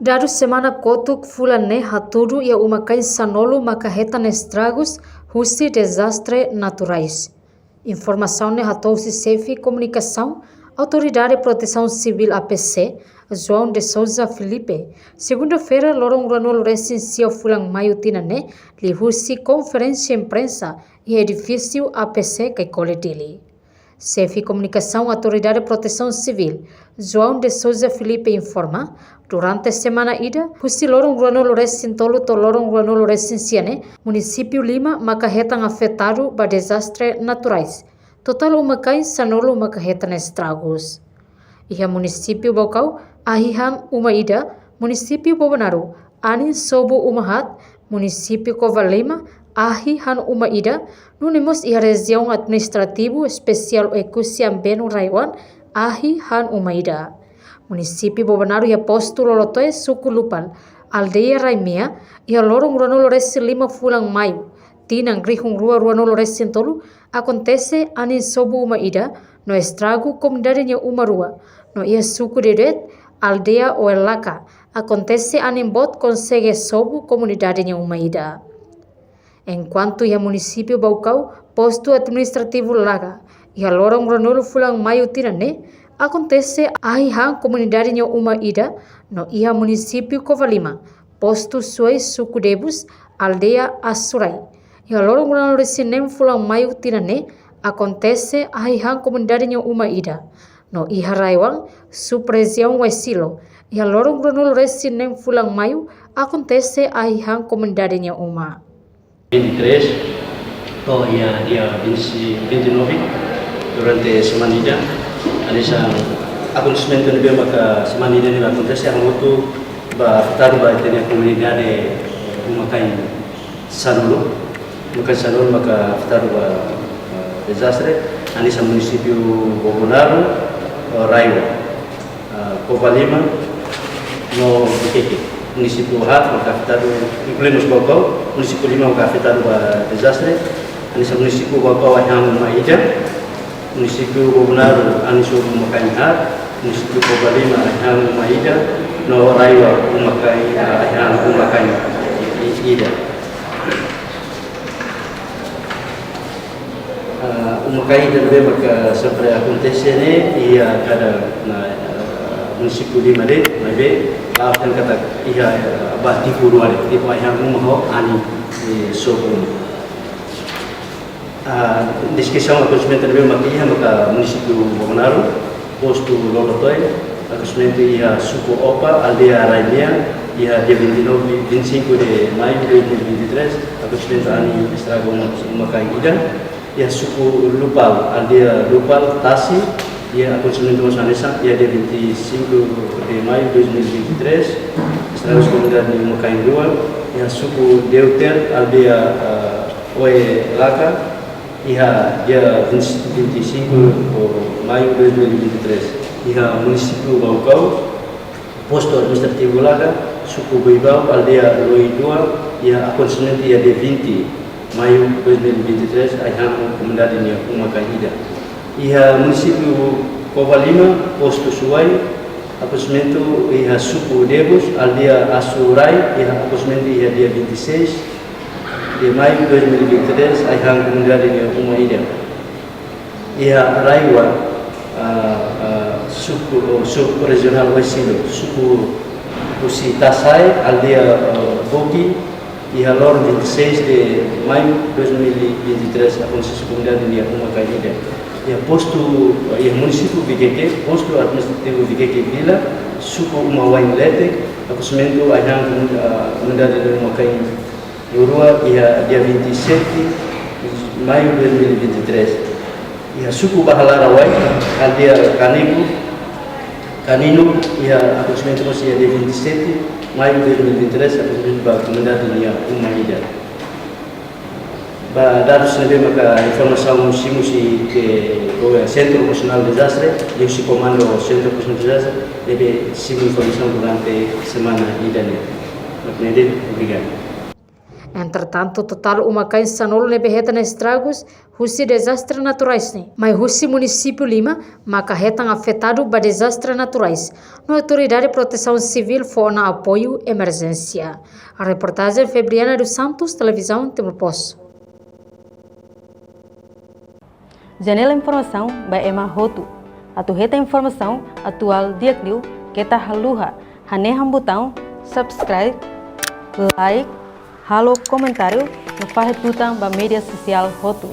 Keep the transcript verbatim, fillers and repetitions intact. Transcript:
Dadus semana kotuk fulan ne'e hatudu iha uma-kain sanulu maka hetan estragus husi dezastre naturais. Informasaun ne'e hato'o husi Xefe Komunikasaun Autoridade Protesaun Sivíl, A P C, João de Sousa Filipe, segunda-feira, loron ruanulu-resin-sia fulan Maiu tinan ne'e, liuhusi konferénsia imprensa iha edifísiu A P C Caicoli, Dili. Xefe Komunikasaun Autoridade Protesaun Sivíl, João de Sousa Filipe, informa, durante semana ida, husi loron ruanulu-resin-tolu to'o loron ruanulu-resin-sia ne'e, munisípiu lima maka hetan afetadu ba dezastre naturais. Totál uma-kain sanulu maka hetan estragus. Iha munisípiu Baucau, ahi han uma ida, munisípiu Bobonaro, anin sobu uma haat, munisípiu Covalima, ahi han uma ida, nune'e mós iha Rejiaun Administrativu Espesiál Oekusi Ambenu RAEOA, ahi han uma ida. Munisípiu Bobonaro iha postu Lolotoe, suku Lupal, aldeia Raimea, iha loron ruanulu-resin-lima fulan Maiu, tinan rihun rua ruanulu-resin-tolu, akontese anin sobu uma ida, no estragu komunidade nia uma rua, no iha suku Dedet, aldeia Oe-Laca, akontese anin boot konsege sobu komunidade nia uma ida. Enkuantu iha munisípiu Baucau, postu administrativu Laga, iha loron ruanulu fulan Maiu tinan ne'e, akontese ahi han komunidade nia uma ida, no iha munisípiu Covalima, postu Suai, suku Debus, aldeia Asurai, iha loron ruanulu-resin-neen fulan Maiu tinan ne'e, akontese ahi han komunidade nia uma ida. No iha RAEOA, sub-rejiaun Oesilo, iha loron ruanulu-resin-neen fulan Maiu, akontese ahi han komunidade nia uma. Vinte e três, to'o iha dia vinte, vinte e nove, durante semana ida, hanesan akontesimentu ne'ebé maka semana ida ne'e akontese, hamutuk ba afetadu ba ita-nia komunidade uma-kain sanulu, uma-kain sanulu maka afetadu ba, eh, dezastre, hanesan munisípiu Bobonaro, eh, RAEOA, eh, Covalima, no Viqueque. Munisípiu haat maka afetadu, inklui mós Baucau, munisípiu lima maka afetadu ba dezastre, hanesan munisípiu Baucau ahi han uma ida, munisípiu Bobonaro anin sobu uma-kain haat, munisípiu Covalima ahi han uma ida, no RAEOA uma-kain, ahi han uma-kain i-, ida. Ah, uma-kain ida ne'ebé maka sempre akontese ne'e iha kada, ah, munisípiu lima de'it, maibé, ah, tan katak iha, ah, ba tipu rua de'it, tipu ahi han uma ho anin, eh, sobu uma. Ah, deskrisaun akontesimentu ne'ebé maka iha maka munisípiu Bobonaro, postu Lolotoe, akontesimentu iha suku Opa, aldeia Raimea, iha dia vinte e nove, vinte e cinco de maio de dois mil e vinte e três, akontesimentu anin estragu uma, uma-kain ida, iha suku Lupal, aldeia Lupal, Tasi, iha akontesimentu mós hanesan, iha dia vinte e cinco de maio de dois mil e vinte e três, estragu komunidade uma-kain rua, iha suku Deuter, aldeia, ah, Oe-Laca, iha dia vinte, vinte e cinco de maio de dois mil e vinte e três, iha munisípiu Baucau, postu administrativu Laga, suku Boibau, aldeia Loidua, iha akontesimentu iha dia vinte de maio de dois mil e vinte e três, ahi han komunidade nia uma-kain ida. Iha munisípiu Covalima, postu Suai, akontesimentu iha suku Debus, aldeia Asurai, iha akontesimentu iha dia vinte e seis de maio de dois mil e vinte e três, ahi han komunidade nia uma ida. Iha RAEOA, ah, ah, suku, oh, sub-rejionál Oesilo, suku husi Tasai, aldeia, ah, Boki, iha loron vinte e seis de maio de dois mil e vinte e três, akontese komunidade nia uma-kain ida. Iha postu, iha munisípiu Viqueque, postu administrativu Viqueque Vila, suku Uma Wain Letek, akontesimentu ahi han komun-, ah, komunidade nia uma-kain rua iha dia vinte e sete de maio de dois mil e vinte e três. Iha suku Bahalara Wai, aldeia Kanibu, Kaninu, iha akontesimentu mós iha dia vinte e sete de maio de dois mil e vinte e três, akontesimentu ba komunidade nia uma ida. Ba dadus ne'ebé maka informasaun simu husi ke, Sentru Nasionál Dezastre, liuhusi Komandu Sentru Nasionál Dezastre, ne'ebé simu informasaun durante semana ida-ne'e. Mak ne'e de'it, obrigadu. Entretantu, totál uma-kain sanulu ne'ebé hetan estragus husi dezastre naturais ne'e mai husi munisípiu lima maka hetan afetadu ba dezastre naturais, no Autoridade Protesaun Sivíl fó ona apoiu emerjénsia. Reportajen Febriana dos Santos, Televizaun Timor Post. Janela informasaun ba ema hotu. Atu hetan informasaun atuál di'ak liu, keta haluha hanehan butaun subscribe, like, halo komentáriu no fahe tutan ba média sosiál hotu.